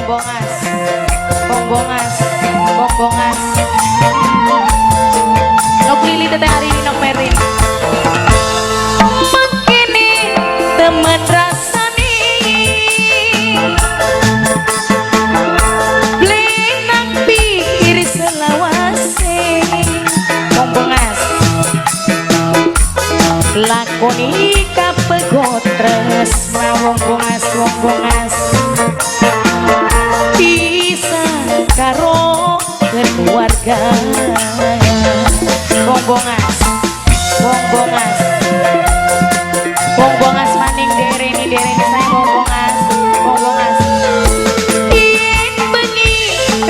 Bongas, wong bongas, wong bongas. Nok Lili teteh hari ini, Nok Merin. Mangkene temen rasane, beli nang pikir selawase. Wong bongas lakoni kapegot tresna. Wong bongas, wong bongas, bisa karo keluarga. Wong bongas, wong bongas, wong bongas maning dereni, dereni saya, wong bongas, wong bongas. Yen bengi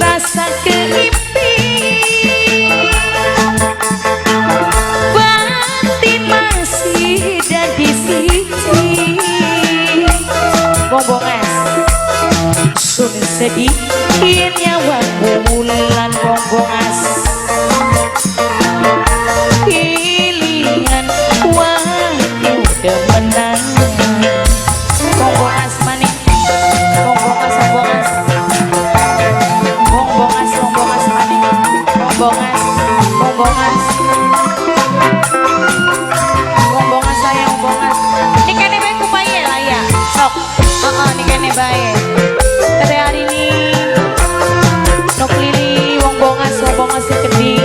rasa keimpi, batin masih dadi siji. Wong bongas sun sedih yen nyawa bulan. Wong bongas kelingan waktu demenan. Wong bongas maning, wong bongas, wong bongas, wong bongas, wong bongas maning, wong bongas, wong bongas, wong bongas saya, wong bongas. Ini kene bae kupaye lah ya, sok. Heeh, ini kene bae. Teteh hari ini, Nok Lili, wong bongas, wong bongas sing kendi,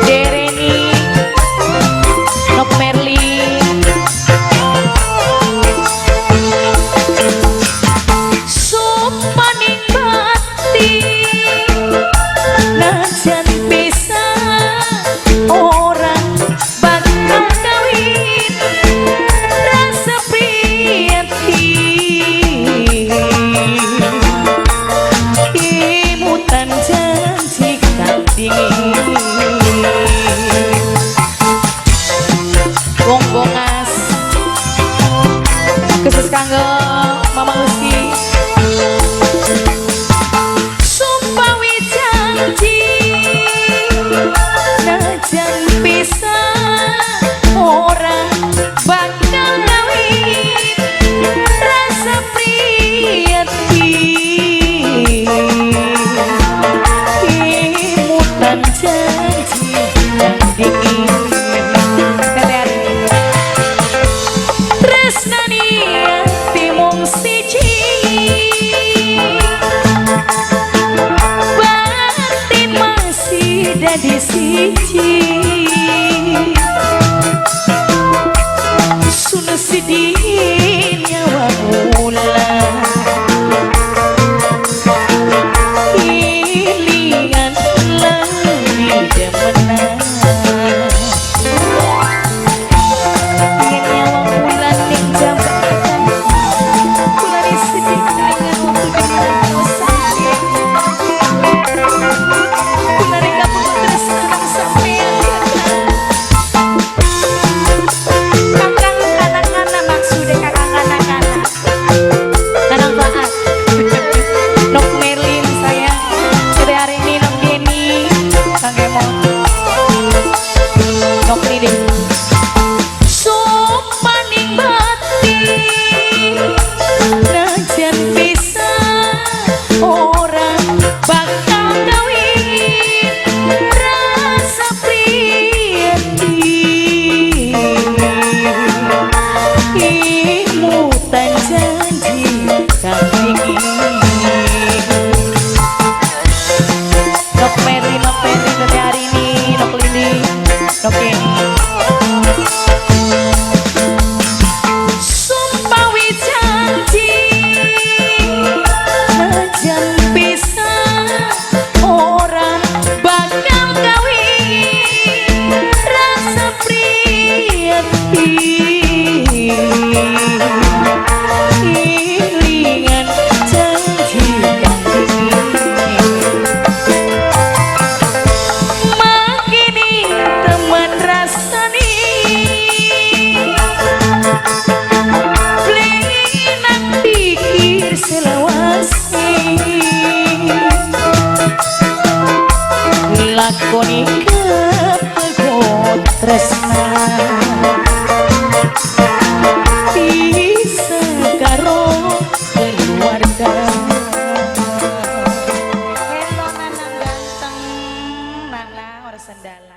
Dereni, Nok Merli. Sumpaning batin, najan bisa ora bakal kawin, rasa prihatin imutan janji kang dingin. Wong bongas khusus kanggo Mama Usi. Sumpah wi janji, najan bisa ora bakal kawin, rasa prihatin imutan janji kang dingin. Kata hari ini, tresnani ati mung siji, batin masih dadi siji. Sun sedih nyawa bulan, ilingan lali demenan. Yen nyawa bulan ning jambatan, bulan sedih kelingan waktu demenan karo sampean. Bulan kamu tresna nang sampean, kakang. Kakang kanak-kanak, maksudnya kakang kanak-kanak. Kanang Faat, Nok Merlin sayang. Kita hari ini Nok Denny, Kang Kemon, Nok Lili. Sumpaning batin, najan bisa ora bakal kawin, rasa prihatin imutan janji kang dingin. Nok Meli, Nok Meli dari hari ini, Nok Lili, Nok Kenny. Sumpah wi janji, najan bisa ora bakal kawin, rasa prihatin ilingan. dalan.